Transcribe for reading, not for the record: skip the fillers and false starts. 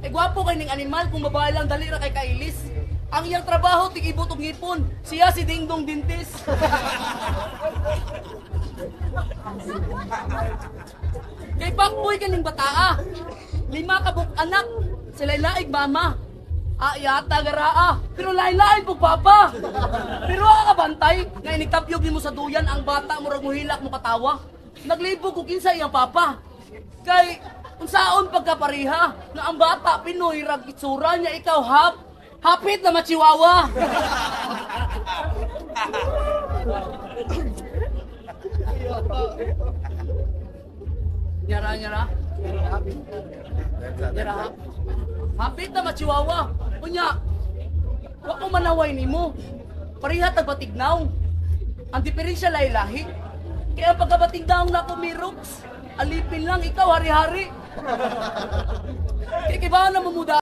Eh gwapo kay ning animal, kung babae lang dali ra kay kailis. Ang iyang trabaho tig-ibot og ngipon. Siya si Dingdong Dintis. Kay Pakboy kaning bataa. Lima ka buok anak, sila laig mama. Ayata garaa, pero lain-lain pug papa. Pero ang kabantay, nga inigtabyog nimo sa duyan ang bata murag mohilak mo katawa. Naglibog ko kinsa iyang papa. Kay unsaon pagkapareha nga ang bata Pinoy rag itsura niya, ikaw hapit na machihuahua. Nyara nyara. Nyara hap. Hapit na machihuahua. Unya, wa ko manaway nimo. Pareha tag batignaw. Ang diferensya lay lahi. Kaya ang pagkabatignaw na ko mirox, alipin lang ikaw hari-hari. Kay kibahan na mumuda.